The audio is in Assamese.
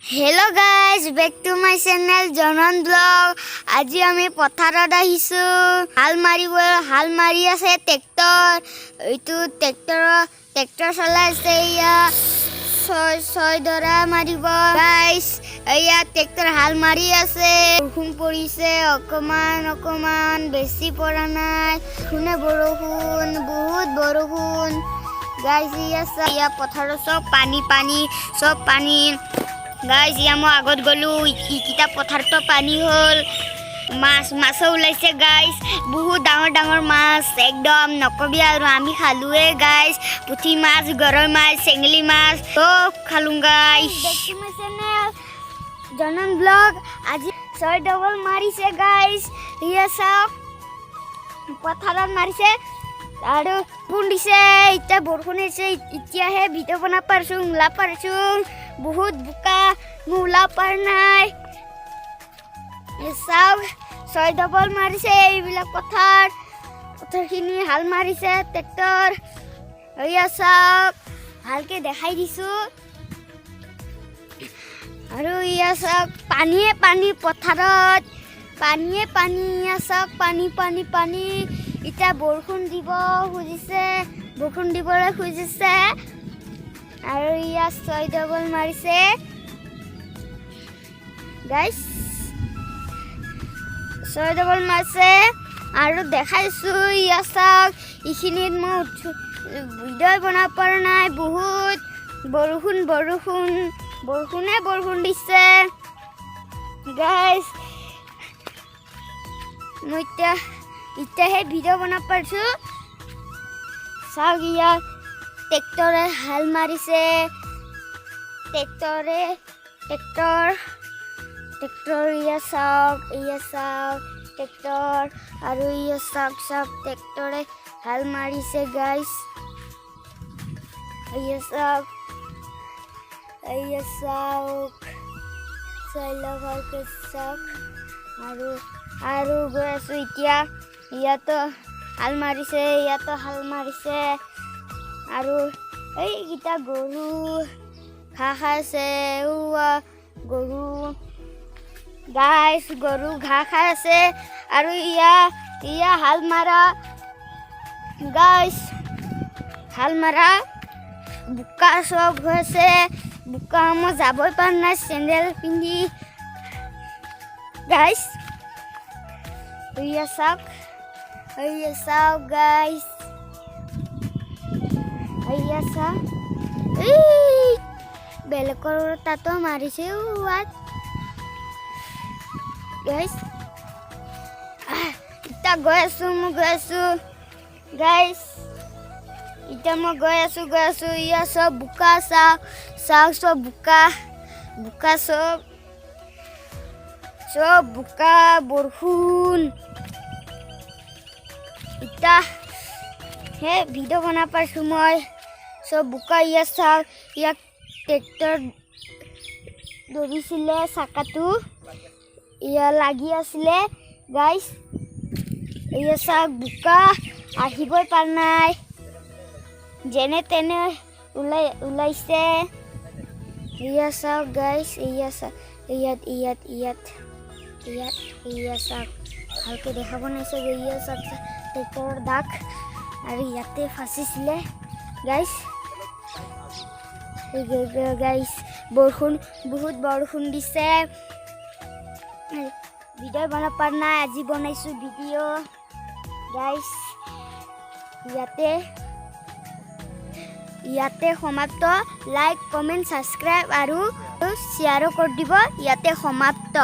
Hello guys, back to my channel Janan blog. আজি আমি পথাৰত আহিছোঁ হাল মাৰিব। হাল মাৰি আছে ট্ৰেক্টৰ। এইটো ট্ৰেক্টৰ চলাই আছে। এয়া ছয় ছয় দৰা মাৰিব। গাইজ, এয়া ট্ৰেক্টৰ হাল মাৰি আছে। বৰষুণ পৰিছে অকমান অকমান, বেছি পৰা নাই। শুনে বৰষুণ, বহুত বৰষুণ। গাইজ, এয়া চা, এয়া পথাৰত চব পানী পানী, চব পানী। গাইজ, ইয়া মই আগত গ'লো, ইকেইটা পথাৰতো পানী হ'ল। মাছো ওলাইছে গাইজ, বহুত ডাঙৰ ডাঙৰ মাছ, একদম নকবি আৰু। আমি খালোৱে গাইজ, পুঠি মাছ, গৰৈ মাছ, চেঙেলী মাছ চব খালোঁ গাইজ। জনন ব্লগ। আজি ছয় ডবল মাৰিছে গাইজ। ইয়া চাওক, পথাৰত মাৰিছে আৰু বৰষুণ দিছে। এতিয়া বৰষুণ হৈছে, এতিয়াহে ভিডিঅ' বনাব পাৰিছোঁ, ওলাব পাৰিছোঁ। বহুত বোকা, মই ওলাব পৰা নাই। এই চাওক, ছয় ডবল মাৰিছে। এইবিলাক পথাৰখিনি হাল মাৰিছে ট্ৰেক্টৰ। এয়া চাওক, ভালকে দেখাই দিছোঁ। আৰু ইয়া চাওক, পানীয়ে পানী, পথাৰত পানীয়ে পানী। ইয়া চাওক, পানী পানী পানী। এতিয়া বৰষুণ দিব খুজিছে, বৰষুণ দিবলৈ খুজিছে। আৰু ইয়াত ছয় ডবল মাৰিছে গাইছ, ছয় ডবল মাৰিছে। আৰু দেখাইছোঁ, ইয়াত চাওক, এইখিনিত মই উঠো, ভিডিঅ' বনাব পৰা নাই। বহুত বৰষুণ, বৰষুণ, বৰষুণে বৰষুণ দিছে। গাইছ, মই এতিয়াহে ভিডিঅ' বনাব পাৰিছোঁ। চাওক, ইয়াত ট্ৰেক্টৰে হাল মাৰিছে। ট্ৰেক্টৰে, ট্ৰেক্টৰ, ট্ৰেক্টৰ। ইয়া চাওক, ইয়া চাওক ট্ৰেক্টৰ। আৰু ইয়া চাওক, চাওক, ট্ৰেক্টৰে হাল মাৰিছে গাইছ। ইয়া চাওক, ইয়া চাওক, চাই লওক, ভালকে চাওক। আৰু গৈ আছোঁ এতিয়া। ইয়াতো হাল মাৰিছে, ইয়াতো হাল মাৰিছে। আৰু এইকেইটা গৰু ঘাঁহ খাই আছে। উৱা গৰু গাইছ, গৰু ঘাঁহ খাই আছে। আৰু ইয়া হাল মাৰা গাইছ, হাল মাৰা বোকা চব হৈ আছে। বোকা, মই যাবই পৰা নাই চেণ্ডেল পিন্ধি। গাইছ, এয়া চাওক, এয়া চাওক গাইছ, এয়া চাওক। এই বেলেগৰ তাতো মাৰিছে ইয়াত গাইছ। এতিয়া গৈ আছো, মই গৈ আছো গাইছ। এতিয়া মই গৈ আছো, গৈ আছো। ইয়াত চব বোকা, চাওক, চাওক, চব বোকা বোকা, চব চব বোকা, বৰষুণ। এতিয়া হে ভিডিঅ' বনাব পাৰিছোঁ মই। চব বোকা। ইয়াত চাওক, ইয়াত ট্ৰেক্টৰ ধৰিছিলে, চাকাটো ইয়াত লাগি আছিলে গাইছ। এয়া চাওক, বোকা, আহিবই পৰা নাই, যেনে তেনে ওলাইছে। এয়া চাওক গাইছ, এয়া চাওক, ইয়াত ইয়াত ইয়াত ইয়াত। এয়া চাওক, ভালকে দেখাব নাই চাগে। এয়া চাওক, ট্ৰেক্টৰৰ দাগ আৰু ইয়াতে ফাঁচিছিলে গাইছ। গাইছ, বৰষুণ, বহুত বৰষুণ দিছে। ভিডিঅ' বনাব পৰা নাই, আজি বনাইছোঁ ভিডিঅ' গাইছ। ইয়াতে সমাপ্ত। লাইক, কমেণ্ট, ছাবস্ক্ৰাইব আৰু শ্বেয়াৰো কৰি দিব। ইয়াতে সমাপ্ত।